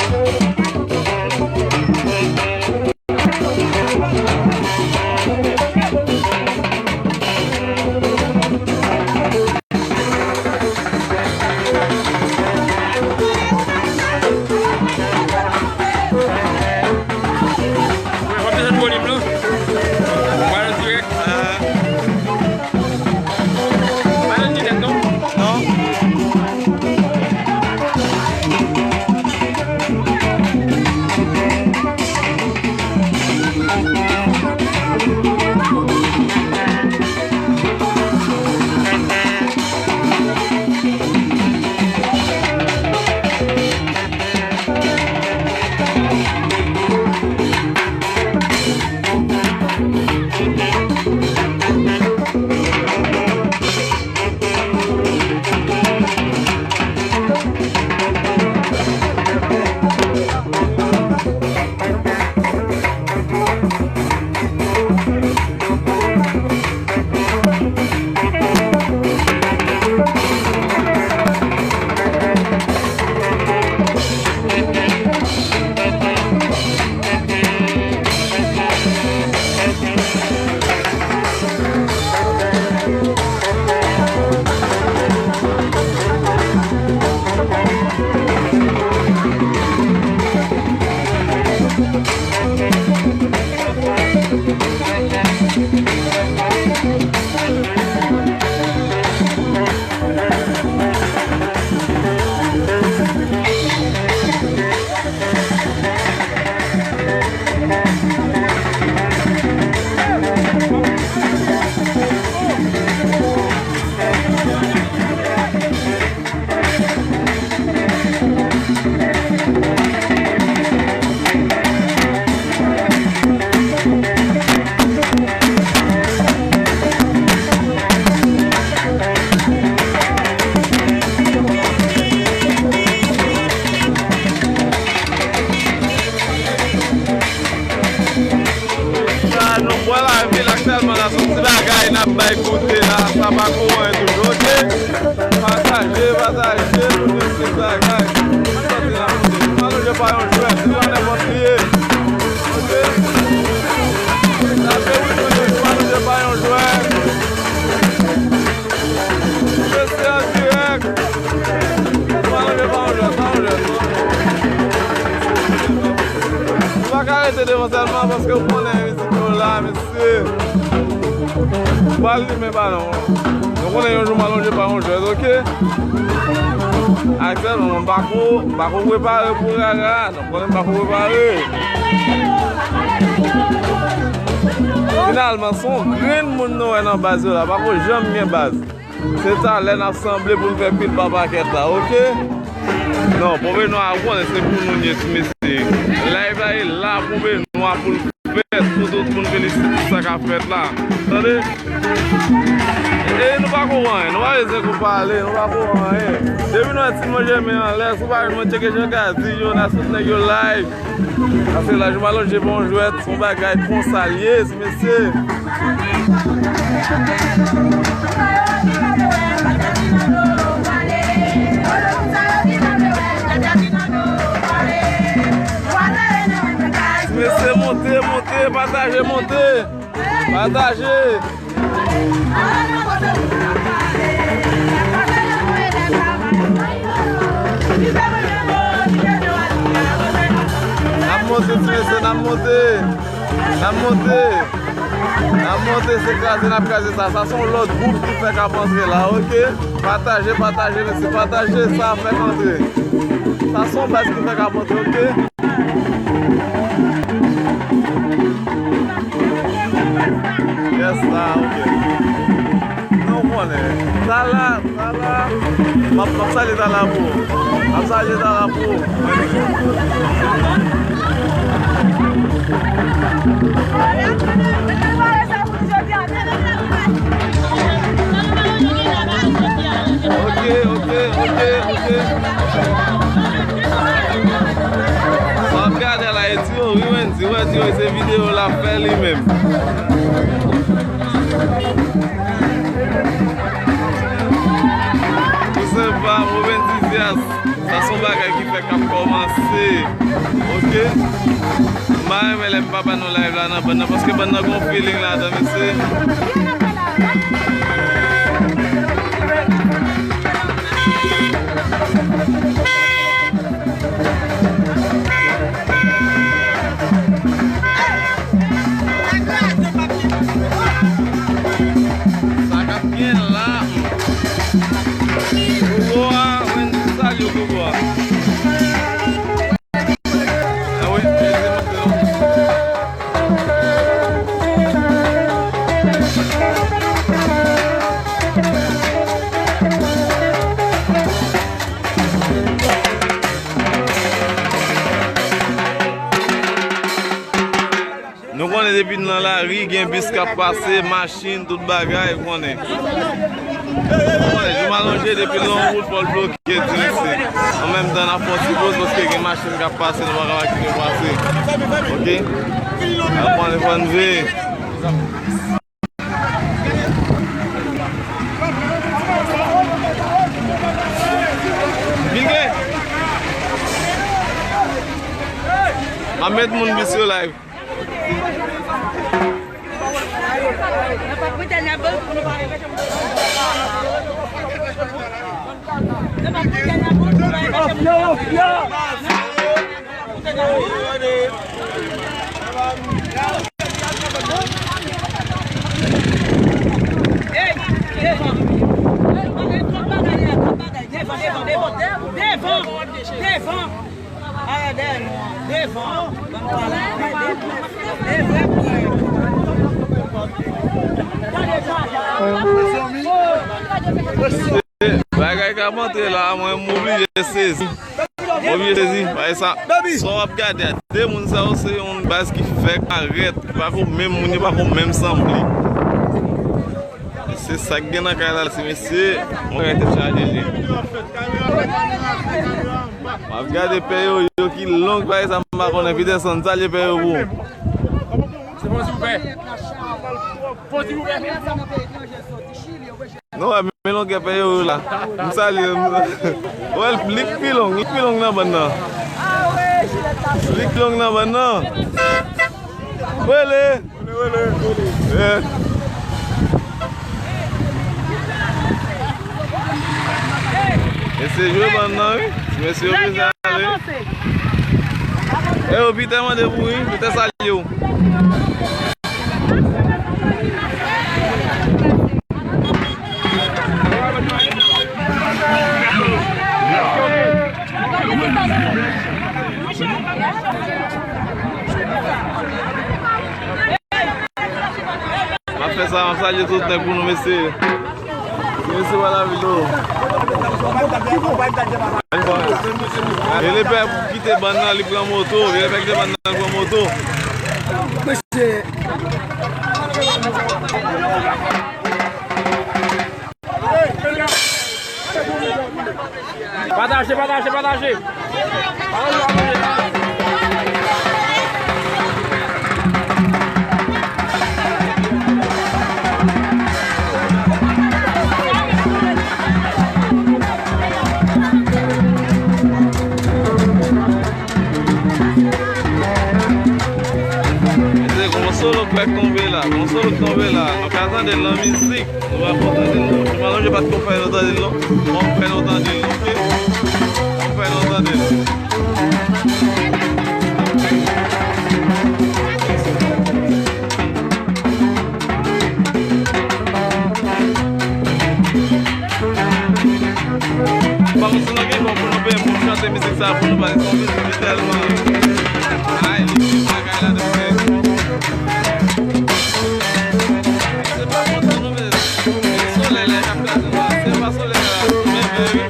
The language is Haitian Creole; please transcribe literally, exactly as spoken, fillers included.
W ap desann volim lan. W al dirèk. Pa nan ti tèt non. Non. Sa nou bwè la vil aktyèlman la, se yon ti bagay n ap bay goute la, sa pa kou anyen toujou, oke? Pataje, pataje, nou gen ti bagay. Sòti la, malonje pa yon jwèt, se pa nenpòt li ye. Oke? Sa se wi, nou pa malonje pa yon jwèt. Mesye an dirèk. Malonje pa yon jwèt, pa yon jwèt. Nou pa ka rete devan sèlman paske w konnen mizik yo la, mesye. Ou pa limen balon. Nou konnen yon jou malonje pa yon jwèt, oke? Aktyèlman, m pa ko, m pa ko prepare pou rara. Konnen m pa ko prepare. Finalman, se yon grenn moun nou wè nan baz yo la. Pa ko janm gen baz. Se talè n ap sanble pou n fè pil pa pakèt la, oke? Non, Pòv Nwa a konnen se pou nou l ye, ti mesye. Live la e la, Pòv Nwa pou l fèt, pou tout moun felisite sa k ap fèt la. Tande? E nou pa ko anyen, nou pa bezwen ko pale, nou pa ko anyen. Depi nou wè ti manje men anlè, sou paj mwen tcheke Jean Gazi, Jonas, tout nèg yo live. Paske laj malonje pa yon jwèt, se yon bagay konsa l ye, ti mesye. Ti mesye, monte, monte, pataje, monte. Pataje. N ap monte, ti mesye, n ap monte. N ap monte. N ap monte, se kraze n ap kraze sa. Sa se yon lòt gwoup ki fèk ap antre la, oke? Pataje, pataje, mesye, pataje, sa fèk antre. Sa se yon baz ki fèk ap antre, oke? Yes, sa, oke. Nou konnen. Tala, Tala. M ap, m ap salye Tala pou ou. M ap salye Tala pou ou. Oke, oke, oke, oke. M ap gade la, e Tio, wi, Wendy, wè Tio, se videyo l ap fè li menm. Tou senpleman, Wendy Diaz, sa se yon bagay ki fèk ap kòmanse. M pa renmen lè m pa ba nou live la nan bann nan, paske bann nan gon feeling ladan, mesye. Sa k ap gen la. Gogo a, mwen salye w, Gogo a. Ah wi, se monte non. Nou konnen depi n nan lari, gen bis k ap pase, machin, tout bagay, ou konnen. Ou konnen, jou m alonje depi l nan wout, fò l bloke dirèk se. An menm tan, n ap fè yon ti poz paske gen machin k ap pase, nou pa ka kite yo pase. Oke? Ou konnen, fò n veye. Vin gen! M ap met moun bis yo live. Devan, devan, devan. Devan. Devan. Bagay k ap antre la, mwen m oblije sezi. M oblije sezi. Bagay sa, sa w ap gade a, de moun sa yo se yon baz ki fèk parèt, ki pa ko menm moun, yo pa ko menm sanble. Se sa k gen nan kay la, ti mesye. Mwen rete chaje je. M ap gade pè yo, yo ki long, bagay sa m pa konnen. Peterson, salye pè yo pou ou. Se bon, silvouplè. Bon, silvouplè. Non, wè, men longè pè yo la. M salye, m, wè, li k pi long, li k pi long nan bann nan. Li k pi long nan bann nan. Rele. Rele, rele. Yeah. Mesye jwe bann nan, wi. Mesye yo bezwen ale. E yo Peter mande pou wi, Peter salye w. M ap fè sa, m ap salye tout nèg pou nou, mesye. Mesye, pa la vil, oh. E lepè kite bann nan, li pran moto. E lepè kite bann nan, li pran moto. Mesye. Pataje, pataje, pataje. Mesye, gon solo k fèk tonbe la, gon solo k tonbe la. Nou ka tande l nan mizik. Nou pa konn tande l non. Jan m alonje pa t konn fè nou tande l non. Bon, m fè nou tande l, oke? M fè nou tande l. Bon, si nou gen bon pou nou peye pou nou chante mizik sa pou nou, pase se yon mizik ki tèlman, ay, li gen bagay ladan l. Se pa kontan nou, men solèy la k ap kraze nou la. Se pa solèy la, men veye wi.